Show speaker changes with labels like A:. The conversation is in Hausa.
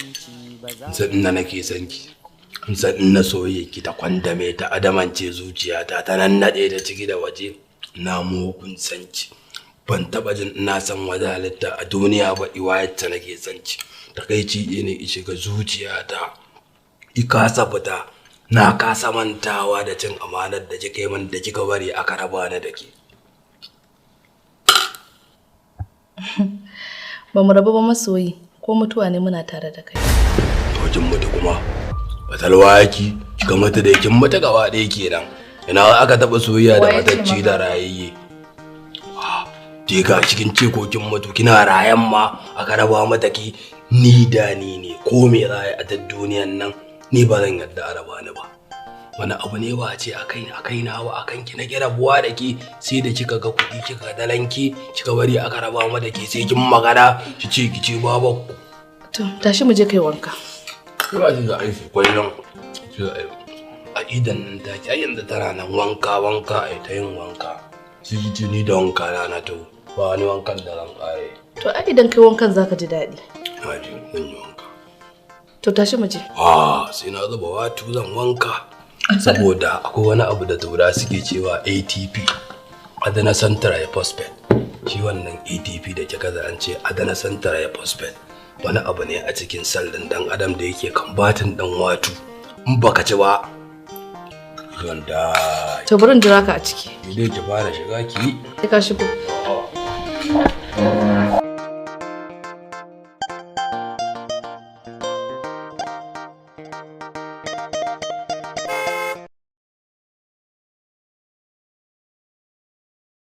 A: In san ina nake son ki. In san ina soyayya ki ta kwandame ta adamance zuciyata ta nannaɗe ta ciki da waje. Na mugun san ki. Ban taɓa jin ina son wata halitta a duniya ba iwa yacce nake son ki. Takaici ne i shiga zuciyata. I kasa fita. Na kasa mantawa da cin amanar da kika yi min da kika bari aka raba ni da ke.
B: Ba mu rabu ba masoyi, ko mutuwa ne muna tare da kai.
A: To kin mutu kuma fatalwa yaki kika mutu da kin mutu gaba ɗaya kenan. Ina aka taɓa soyayya da matacci da rayayye. Je ga cikin ce ko kin mutu kina rayan ma aka raba mata ki ni da ni ne ko me za a yi a ta duniyan nan ni ba zan yarda a raba ni ba. Wani abu ne ba a ce a kai a kai na ba a kanki na rabuwa da ki sai da kika ga kuɗi kika ga dalanki kika bari aka raba mata ki sai kin magana ki ce ki ce babanku.
B: To tashi mu je kai wanka.
A: Ba shi da aiki kullum. A idan nan ta ki yanzu tana nan wanka wanka ai ta yin wanka. Sai ki ce ni da wanka na na taho ba wani wankan da zan ƙare.
B: To ai idan kai wankan zaka ji daɗi.
A: Na ji zan yi wanka.
B: To tashi mu je.
A: Ah sai na zuba watu zan wanka. Saboda akwai wani abu da tura suke cewa ATP adenosine triphosphate. Shi wannan ATP da kika ga an ce adenosine triphosphate wani abu ne a cikin sel ɗin ɗan adam da yake kambatin ɗan watu. In baka ci ba zan da
B: To bari in jira ka a ciki.
A: ki dai ki fara shiga ki yi.
B: Sai ka shigo.